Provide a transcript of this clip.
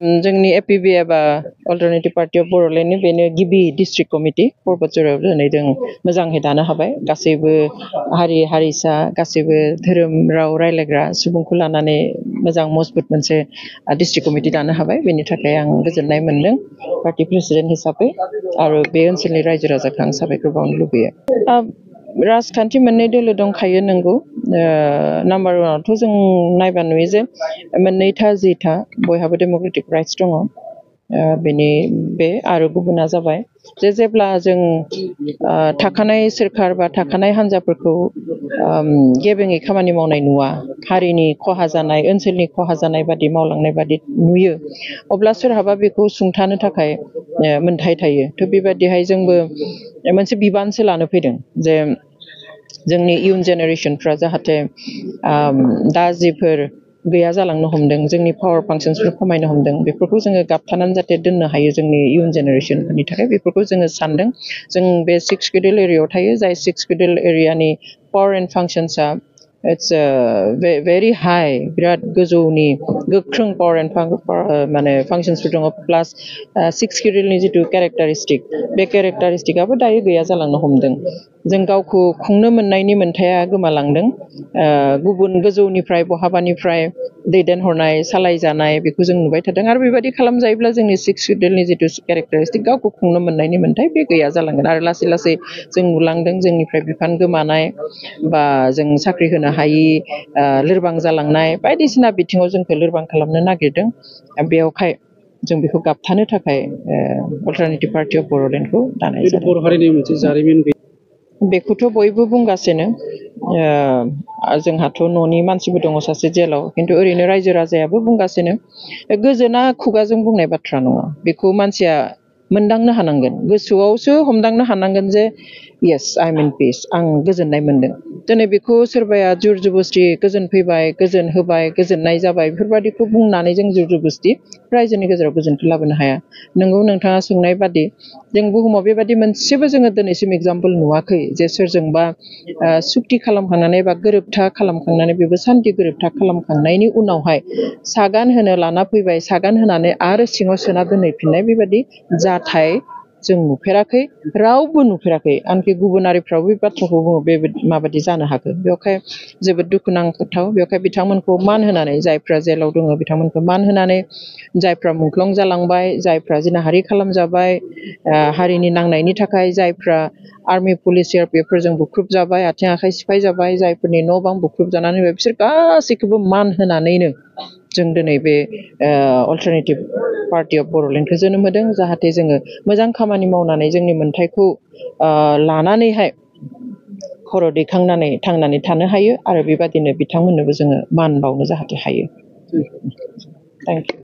जोंनि एपीबी एबा alternative party of बर'लेण्डनि बेनो गिबि डिस्ट्रिक्ट कमिटि परबतझरायाव दिनै जों मोजाङै दानो हाबाय गासैबो हारि हारिसा गासैबो धोरोम राव रायज्लायग्रा सुबुंखौ लानानै मोजां मजबुत मोनसे डिस्ट्रिक्ट कमिटि दानो हाबाय बेनि थाखाय आं गोजोननाय मोन्दों पार्टी प्रेसिडेन्ट हिसाबै आरो बे ओनसोलनि रायजो राजाखौ आं साबायखर बावनो लुबैयो। राजखान्थि मोननै दोलो दंखायो नंगौ नाम्बार वानावथ' जों नायबा नुयो जे मोननैथा जिथा बयहाबो डेम'क्रेटिक राइट्स दङ बेनि बे आरो गुबुना जाबाय जे जेब्ला जों थाखानाय सोरखार बा थाखानाय हान्जाफोरखौ गेबेङै खामानि मावनाय नुवा हारिनि खहा जानाय ओनसोलनि खहा जानाय बादि मावलांनाय बादि नुयो अब्ला सोरहाबा बेखौ सुंथानो थाखाय मोन्थाय थायो थ' बेबादिहाय जोंबो मोनसे बिबानसो लानो फैदों जे जोंनि इयुन जेनेरेसनफ्रा जाहाथे दा जिफोर गैया जालांनो हमदों जोंनि पावार फांसन्सफोर खमायनो हमदों बेफोरखौ जोङो गाबथानानै जाहाथे दोननो हायो जोंनि इयुन जेनेरेसनफोरनि थाखाय बेफोरखौ जोङो सानदों जों बे 6 शिड्युल एरियायाव थायो जाय 6 शिड्युल एरियानि पावार एन्ड फांसन्सआ इट्स भेरि हाई बिराद गोजौनि गोख्रों पावार एन्ड माने फांसन्सफोर दङ प्लास 6 शिड्युलनि जिथु केरेक्टारिस्टिक बे केरेक्टारिस्टिकआबो दायो गैया जालांनो हमदों जों गावखौ खुंनो मोननायनि मोन्थाया गोमालांदों गुबुन गोजौनिफ्राय बहाबानिफ्राय दैदेनहरनाय सालायजानाय बेखौ जों नुबाय थादों आरो बेबायदि खालामजायोब्ला जोंनि 6 शिड्युलनि जिथु केरेक्टारिस्टिक गावखौ खुंनो मोननायनि मोन्थाय बे गैया जालांगोन आरो लासै लासै जों नुलांदों जोंनिफ्राय बिफान गोमानाय बा जों साख्रि होनो हायि लोरबां जालांनाय बायदिसिना बिथिङाव जोंखौ लोरबां खालामनो नागिरदों बेयावहाय जों बेखौ गाबथानो थाखाय अल्टारनेटिभ पार्टी अफ बर'लेण्डखौ दानाय जादों बर' हारिनि मोनसे जारिमिन बेखौथ' बयबो बुंगासिनो जोंहाथ' न'नि मानसिबो दङ सासे जेलाव खिन्थु ओरैनो रायजो राजायाबो बुंगासिनो गोजोना खुगाजों बुंनाय बाथ्रा नङा बेखौ मानसिया मोनदांनो हानांगोन गोसोआवसो हमदांनो हानांगोन जे येस आइ एम इन पिस आं गोजोननाय मोन्दों दिनै बेखौ सोरबाया जुर जबस्ति गोजोन फैबाय गोजोन होबाय गोजोननाय जाबाय बेफोरबायदिखौ बुंनानै जों जुर जबस्ति रायजोनि गेजेराव गोजोनखौ लाबोनो हाया नोंगौ नोंथाङा सोंनाय बादि जों बुहुमाव बेबायदि मोनसेबो जोङो दिनैसिम एग्जाम्पल नुवाखै जे सोरजोंबा सुक्ति खालामखांनानै बा गोरोबथा खालामखांनानै बेबो सान्थि गोरोबथा खालामखांनायनि उनावहाय सागान होनो लाना फैबाय सागान होनानै आरो सिङाव सोना दोनहैफिननाय बेबायदि जाथाय जों नुफेराखै रावबो नुफेराखै आनखि गुबुनारिफ्राबो बे बाथ्राखौ बुङो बे माबायदि जानो हागौ बेवहाय जोबोद दुखुनांथाव बेवहाय बिथांमोनखौ मान होनानै जायफ्रा जेलाव दङ बिथांमोनखौ मान होनानै जायफ्रा मुंख्लं जालांबाय जायफ्रा जिनाहारि खालामजाबाय हारिनि नांनायनि थाखाय जायफ्रा आर्मि पुलिस सिआरपिएफफोरजों बुख्रुब जाबाय आथिं आखाइ सिफाय जाबाय जायफोरनि न' बां बुख्रुब जानानै बिसोर गासैखौबो मान होनानैनो जों दिनै बे अल्टारनेटिभ पार्टी अफ बर'लेण्डखौ जोनोम होदों जाहाथे जोङो मोजां खामानि मावनानै जोंनि मोन्थायखौ लानानैहाय खर' दैखांनानै थांनानै थानो हायो आरो बेबादिनो बिथांमोननोबो जोङो मान बावनो जाहाथे हायो थेंक इउ